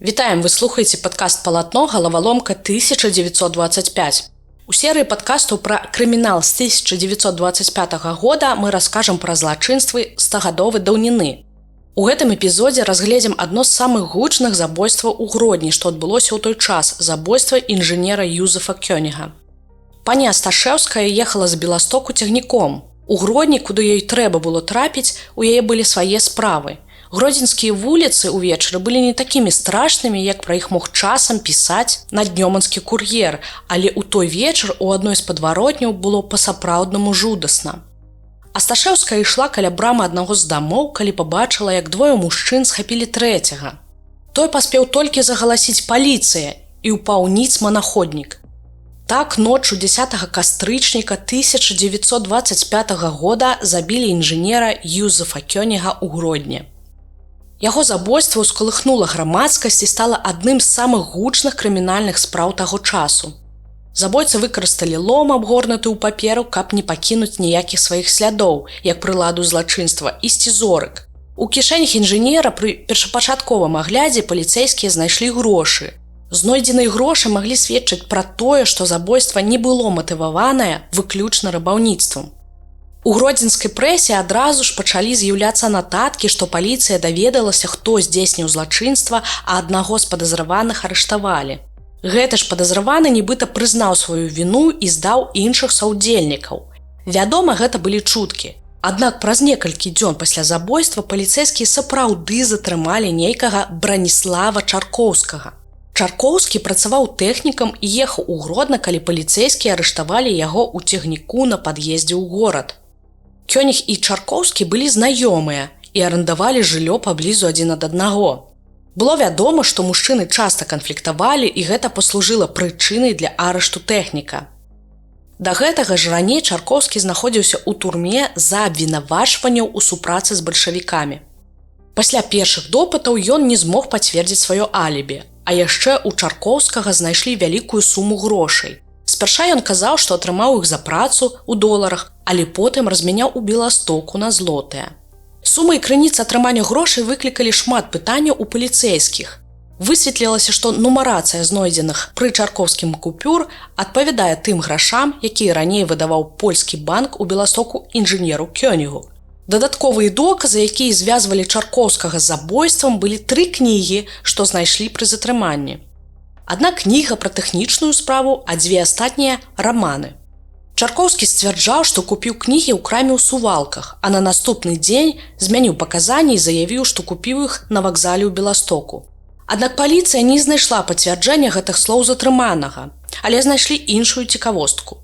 Вітаем, вы слухаеце падкаст «Палатно. Галаваломка 1925». У серыі падкастаў пра крымінал з 1925 года мы раскажам пра злачынствы стагадовай даўніны. У гэтым эпізодзе разгледзім адно з самых гучных забойстваў у Гродні, што адбылося ў той час: забойства інжынера Юзефа Кёніга. Пані Асташэўская ехала з Беластоку цягніком. У Гродні, куды ёй трэба было трапіць, у яе былі свае справы. Гродзенскія вуліцы ўвечары былі не такімі страшнымі, як пра іх мог часам пісаць наднёманскі кур'ер, але ў той вечар у адной з падваротняў было па-сапраўднаму жудасна. Асташэўская ішла каля брамы аднаго з дамоў, калі пабачыла, як двое мужчын схапілі трэцяга. Той паспеў толькі загаласіць: «Паліцыя», і ўпаў ніцма на ходнік. Так ноччу 10 кастрычніка 1925 года забілі інжынера Юзефа Кёніга ў Гродні. Яго забойства ўскалыхнула грамадскасць і стала адным з самых гучных крымінальных спраў таго часу. Забойцы выкарысталі лом, абгорнуты ў паперу, каб не пакінуць ніякіх сваіх слядоў, як прыладу злачынства, і сцізорык. У кішэнях інжынера пры першапачатковым аглядзе паліцэйскія знайшлі грошы. Знойдзеныя грошы маглі сведчыць пра тое, што забойства не было матываванае выключна рабаўніцтвам. У гродзенскай прэсе адразу ж пачалі з'яўляцца нататкі, што паліцыя даведалася, хто здзейсніў злачынства, а аднаго з падазраваных арыштавалі. Гэты ж падазраваны нібыта прызнаў сваю віну і здаў іншых саўдзельнікаў. Вядома, гэта былі чуткі. Аднак праз некалькі дзён пасля забойства паліцэйскія сапраўды затрымалі нейкага Браніслава Чаркоўскага. Чаркоўскі працаваў тэхнікам і ехаў у Гродна, калі паліцэйскія арыштавалі яго ў цягніку на пад'ездзе ў горад. Кёніг і Чаркоўскі былі знаёмыя і арандавалі жыллё паблізу адзін ад аднаго. Было вядома, што мужчыны часта канфліктавалі, і гэта паслужыла прычынай для арышту тэхніка. Да гэтага ж раней Чаркоўскі знаходзіўся ў турме за абвінавачванняў у супрацы з бальшавікамі. Пасля першых допытаў ён не змог пацвердзіць сваё алібі, а яшчэ ў Чаркоўскага знайшлі вялікую суму грошай. Спярша ён казаў, што атрымаў іх за працу ў доларах, але потым размяняў у Беластоку на злотыя. Сума і крыніца атрымання грошай выклікалі шмат пытанняў у паліцэйскіх. Высветлілася, што нумарацыя знойдзеных пры Чаркоўскім купюр адпавядае тым грашам, якія раней выдаваў польскі банк у Беластоку інжынеру Кёнігу. Дадатковыя доказы, якія звязвалі Чаркоўскага з забойствам, былі тры кнігі, што знайшлі пры затрыманні. Адна кніга пра тэхнічную справу, а дзве астатнія раманы. Чаркоўскі сцвярджаў, што купіў кнігі ў краме ў Сувалках, а на наступны дзень змяніў паказанні і заявіў, што купіў іх на вакзале ў Беластоку. Аднак паліцыя не знайшла пацвярджэння гэтых слоў затрыманага, але знайшлі іншую цікавостку.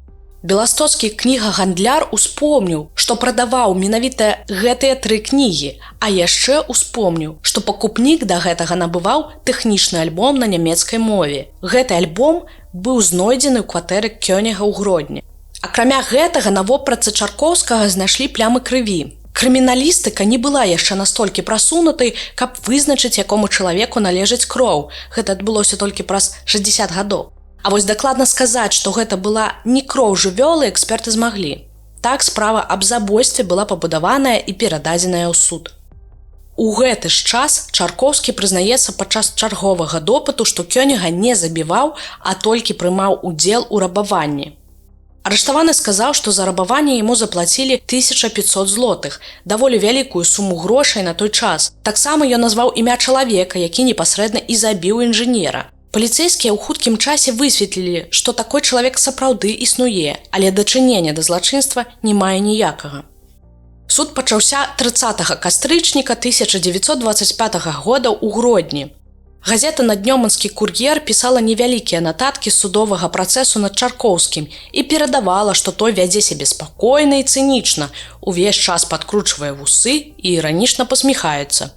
Беластоцкі кнігагандляр успомніў, што прадаваў менавіта гэтыя тры кнігі, а яшчэ успомніў, што пакупнік да гэтага набываў тэхнічны альбом на нямецкай мове. Гэты альбом быў знойдзены ў кватэры Кёніга ў Гродні. Акрамя гэтага, на вопратцы Чаркоўскага знайшлі плямы крыві. Крыміналістыка не была яшчэ настолькі прасунутай, каб вызначыць, якому чалавеку належыць кроў. Гэта адбылося толькі праз 60 гадоў. А вось дакладна сказаць, што гэта была не кроў жывёлы, эксперты змаглі. Так справа аб забойстве была пабудаваная і перададзеная ў суд. У гэты ж час Чаркоўскі прызнаецца падчас чарговага допыту, што Кёніга не забіваў, а толькі прымаў удзел у рабаванні. Арыштаваны сказаў, што за рабаванне яму заплацілі 1500 злотых, даволі вялікую суму грошай на той час. Таксама ён назваў імя чалавека, які непасрэдна і забіў інжынера. Паліцэйскія ў хуткім часе высветлілі, што такой чалавек сапраўды існуе, але дачынення да злачынства не мае ніякага. Суд пачаўся 30 кастрычніка 1925 года ў Гродні. Газета «Наднёманскі кур'ер» пісала невялікія нататкі з судовага працэсу над Чаркоўскім і перадавала, што той вядзе сябе спакойна і цынічна, увесь час падкручвае вусы і іранічна пасміхаецца.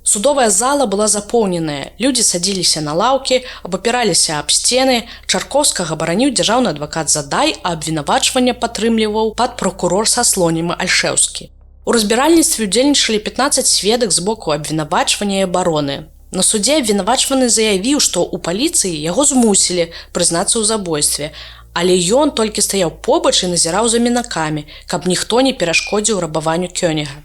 Судовая зала была запоўненая. Людзі садзіліся на лаўкі, абапіраліся аб сцены. Чаркоўскага бараніў дзяржаўны адвакат Задай, а абвінавачванне падтрымліваў падпракурор са Слоніма Альшэўскі. У разбіральніцтве удзельнічалі 15 сведак з боку абвінавачвання і абароны. На судзе абвінавачваны заявіў, што ў паліцыі яго змусілі прызнацца ў забойстве, але ён толькі стаяў побач і назіраў за мінакамі, каб ніхто не перашкодзіў рабаванню Кёніга.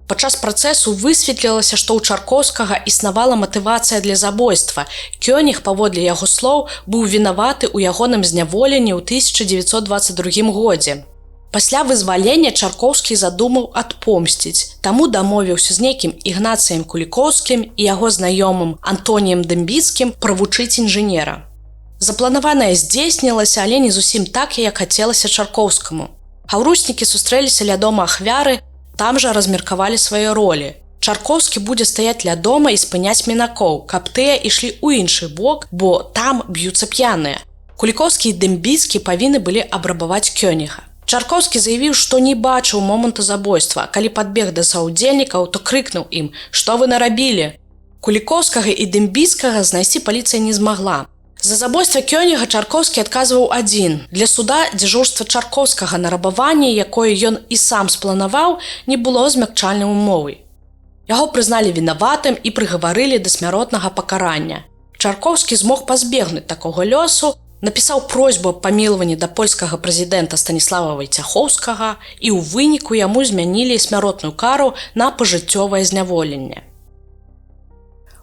Падчас працэсу высветлілася, што ў Чаркоўскага існавала матывацыя для забойства. Кёніг, паводле яго слоў, быў вінаваты ў ягоным зняволенні ў 1922 годзе. Пасля вызвалення Чаркоўскі задумаў адпомсціць, таму дамовіўся з нейкім Ігнацыем Кулікоўскім і яго знаёмым Антоніем Дэмбіцкім правучыць інжынера. Запланаванае здзейснілася, але не зусім так, як хацелася Чаркоўскаму. Хаўруснікі сустрэліся ля дома ахвяры, там жа размеркавалі свае ролі. Чаркоўскі будзе стаяць ля дома і спыняць мінакоў, каб тыя ішлі ў іншы бок, бо там б'юцца п'яныя. Кулікоўскі і Дэмбіцкі павінны былі абрабаваць Кёніга. Чаркоўскі заявіў, што не бачыў моманту забойства. Калі падбег да саўдзельнікаў, то крыкнуў ім: « Што вы нарабілі? Кулікоўскага і Дэмбіцкага знайсці паліцыя не змагла. За забойства Кёніга Чаркоўскі адказваў адзін. Для суда дзяжурства Чаркоўскага на рабаванні, якое ён і сам спланаваў, не было змякчальнай умовай. Яго прызналі вінаватым і прыгаварылі да смяротнага пакарання. Чаркоўскі змог пазбегнуць такога лёсу, напісаў просьбу аб памілаванні да польскага прэзідэнта Станіслава Вайцяхоўскага, і ў выніку яму змянілі смяротную кару на пажыццёвае зняволенне.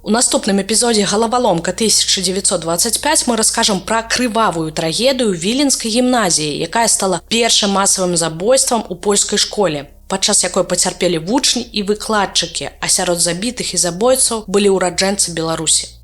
У наступным эпізодзе «Галаваломка 1925» мы раскажам пра крывавую трагедыю Віленскай гімназіі, якая стала першым масавым забойствам у польскай школе, падчас якой пацярпелі вучні і выкладчыкі, а сярод забітых і забойцаў былі ўраджэнцы Беларусі.